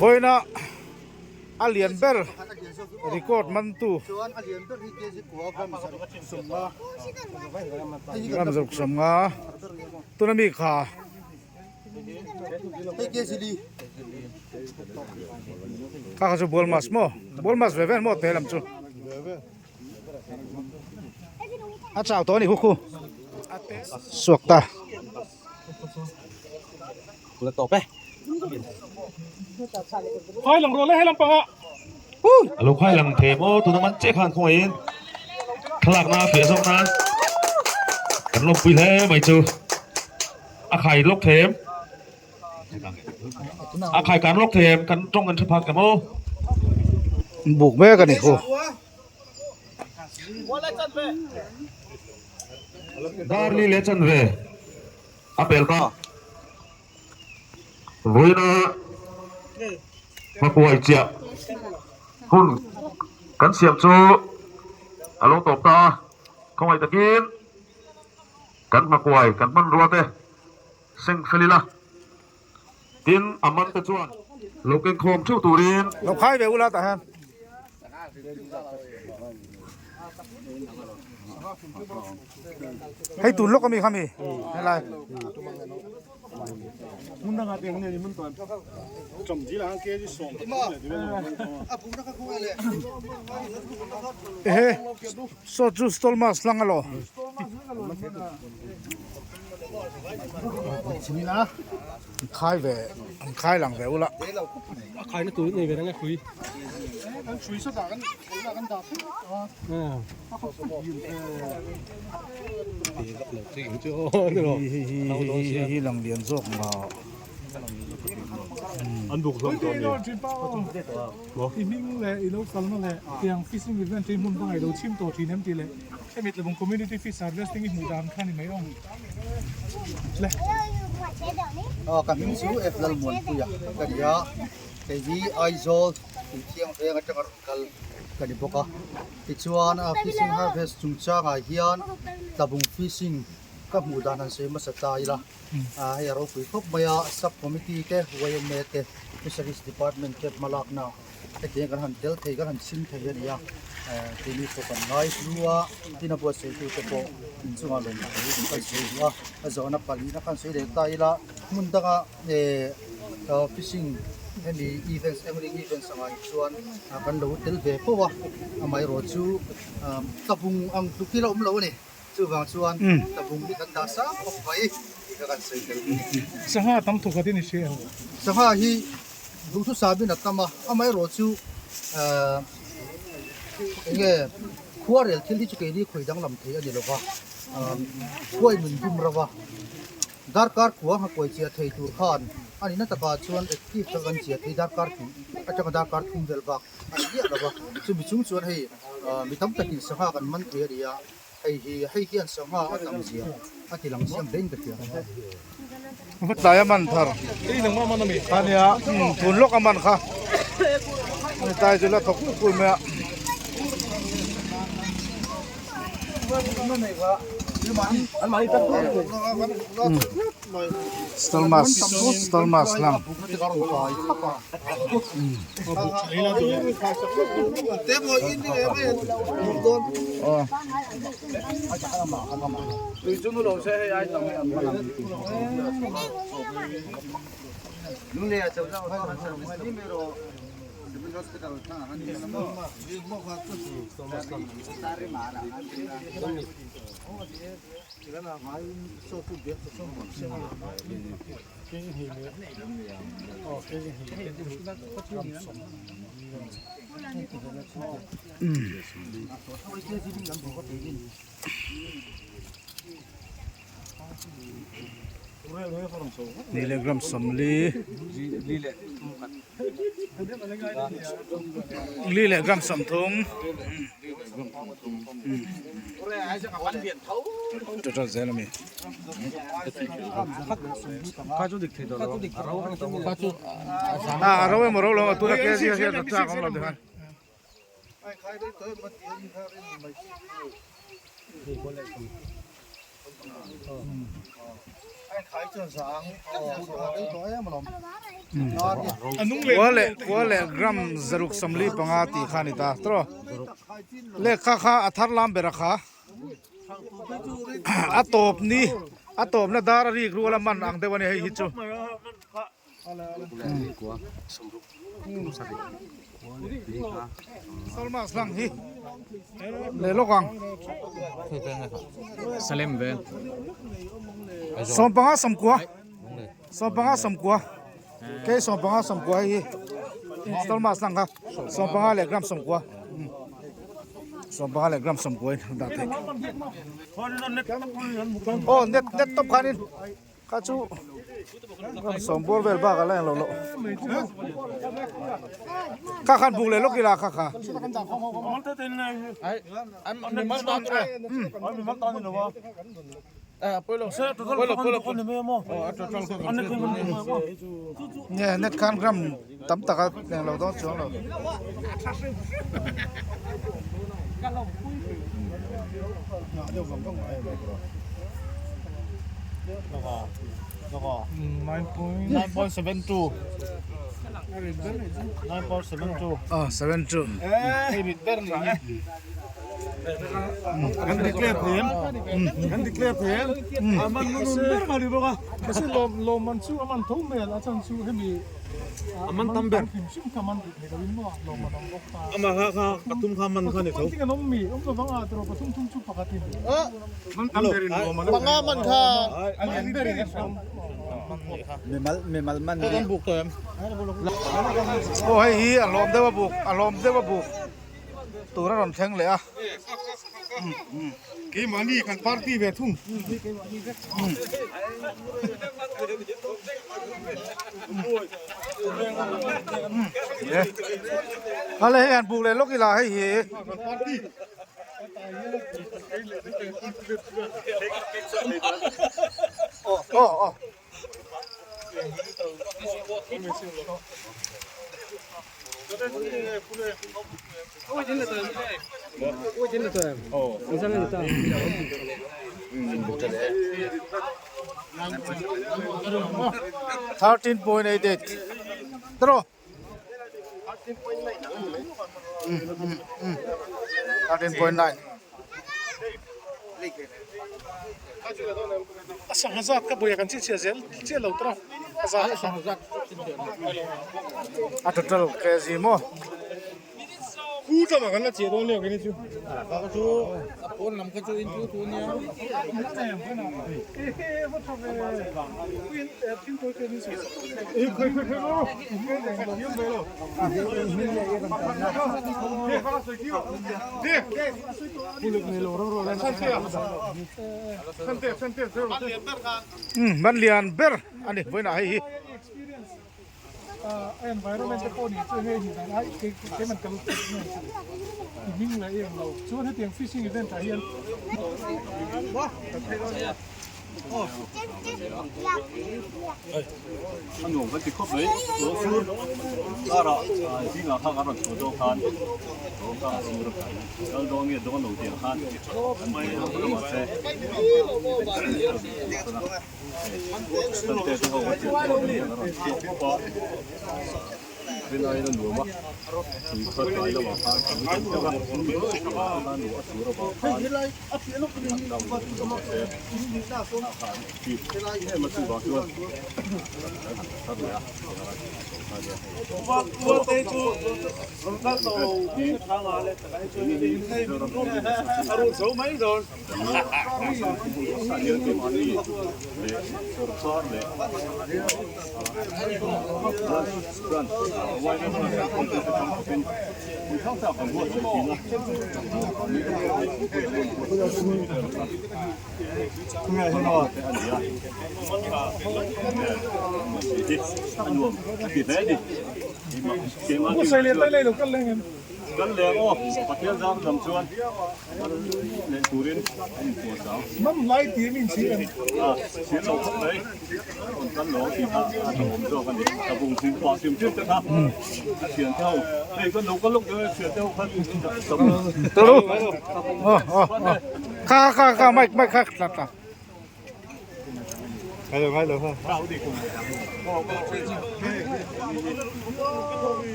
Vawiina a lian ber record mantu gram zaruk sawmnga tuna mi kha. Kha kha chu bual mas maw bual mas ve ve maw te lam chu a chau tawh a ni khu khu suak ta. A lo khai lang thei maw tuna man che khan khawngaihin thlalakna a fiah zawk nan kan lawmpui hle mai chu. A khai lawk thei em? A khai kan lawk thei em? Kan tawng kan hre phak em aw? Buk mek a ni khu. Darli leh chanve a pel ta. Vawiina hmakuai chiah hun kan siam chu a lo tawp ta a, khawngaih takin. Kan hmakuai kan hmanrua te seng fel ila, tin a man te chuan lo keng khawm theuh turin. Lo khai ve ula tah hian. Hei tun lawk ami kha mi helai. Ehe. Saw chu stall mask hlang a law. An khai ve an khai lang ve ula. A khai na tur nei ve reng e hrui. Hei hi lang lian zawk maw. An buk hlawm tawh a ni. I hming leh i lo kalna leh tiang fishing event hi hmun dangah i lo chhim tawh thin em tih leh hemi tlabung community fish harvesting i hmuh dan kha ni mai awm le. Aw ka hming chu F Lalmuanpuia ka ni a, kei hi Aizawl Tuithiang veng atanga rawn kal ka ni bawk a, tichuan fishing harvest chungchangah hian tlabung fishing ka hmuh dan han sawi hmasa ta ila. Hei a ropui khawp mai a, sub committee te, yma te, fisheries department te hmalakna hetiang kan han tel thei kan han chhim thei a ni a, keini pawh kan ngai hlu a, tin a buatsaihtu te pawh inchungah lawm thu kan sawi duh a, a zawhna palihna khan sawi leh ta ila hmun danga ehh fishing hemi events angling events angah hi chuan kan lo tel ve fo a, amaherawhchu tlabung ang tluk hi la awm lo a ni. Chuvang chuan tabung hi kan dah sang khawp mai tih kha kan sawi tel bawk. Sangha tam thawk khat in i hria em? Sangha hi duhthusam in a tam a, amaherawh chu enge khuarel thil hi chu keini khawi danglam thei a ni lova, khuai min dum rauh a, darkar kua nghakuai chiah thei tur khan a nihna takah chuan active tak an chiah thei darkar hnih atanga darkar thum vel bak a ni miah lova, chumi chung chuan hei mi tam takin sangha kan man thei a ni a. Hei hi hei hian sangha a tam zia a ti lang chiang hle in ka hria. Tlai a man thar. Ania tun lawk a man kha. Ani tai chu la thawk pui pui mai a. Stolmas stolmas lang. Ni leh gram 40 li leh gram 30 total zel a mi. A ro emaw ro lo a tuna kg a hian a chak awm lo tikhan. Kua leh kua leh gram zaruk 45 tih kha a ni ta tawh lehkha kha a thar lam ber a kha a tawp ni a tawpna dar a rik rual a man ang deuh a ni hei hi chu. Salmas lang hi leh lawk ang. Salem ve. 15 90 15 90 ke 15 90 hei hi Salmas lang kha 15 leh gram 90 15 leh gram 90 in dah theih. Aw net net tawp khanin. Kha chu ram sawm bawr vel bak a la englo loh. Kha khan buk leh lawk ila kha kha. Nge net khan gram tam tak a englo dawn chuang lo. Ah, 72. Kan declare them. Kan declare them. Aman nun ber mari bawk a. Mahse lawm lawmman chu aman tho hmel a chan chu hemi aman tam ber. Hrim kha man dik theilo in maw lawmman ang bawk ta. Ama kha kha pathum kha man kha ni tho. Pathum an awm mi awm lovang a tawrh pathum thum chu pakhat in. Man tam ber in lawmman. Panga man kha. A lian ber in a hram. Mimal mimal man ni. Kan buk tawh em? Aw hei hi a lawm deuh a buk a lawm deuh a buk. Tur a rawn thleng leh a. Keimahni kan party ve thung. Hale hei han buk leh lawk ila hei hi. Aw aw. 13.88 tro 13.9 A sangha zat ka buai kan chhichhiah zel chiah lo tawh a zat a sangha zat a total kg maw khu tlama kan la chiah dawn leh kini chu ka chu a pawn lam kha chu in thu thu nia Man lian ber a ni vawiinah hei hi. A nuam kan ti khawp mai lo fur karah zingah kha kan rawn chhuah zawk khan lo kha a sur a kal dawn nge dawn lo tih ang khan kan ti a mahse Sante te ho a tirh pawh ni an rawn chhuak khawp a rin aiin a nuam a tui kha tlai lamah khan a lu deuh deuh a khan a sur avang khan Kan leng aw, Pathian zam lam chuan kal leh turin a inpuah chang. Mam lai tih min chhir em? A, chhir lo khawp mai. Rawn kal lo tih kha a hlauhawm zawk a ni. Ka bung hmuh pah hrim hrim te kha a thian te ho, hei kan lo kal lawk deuh e, thian te ho khan Turu. Aw aw aw. Kha kha kha mic mic kha tla tla.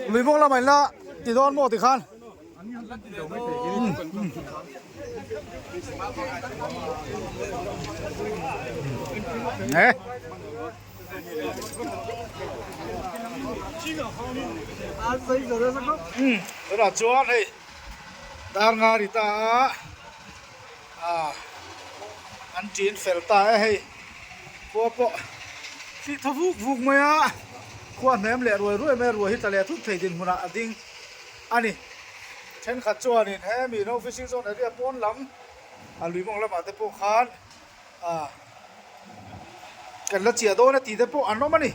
Lui bawk lamah in la ti dawn maw tikhan. Nè. Tunah chuan hei dar nga ri ta a ah an ṭin fel ta e hei khua pawh thli thaw vuk vuk mai a khua hnem leh ruai ruai mai a ruai hi tla leh thut thei dinhmunah a ding a ni thenkhat chuanin hemi no fishing zone area pawn lam a lui mawng lamah te pawh khan ah kan la chiah dawn a tih te pawh an awm a ni.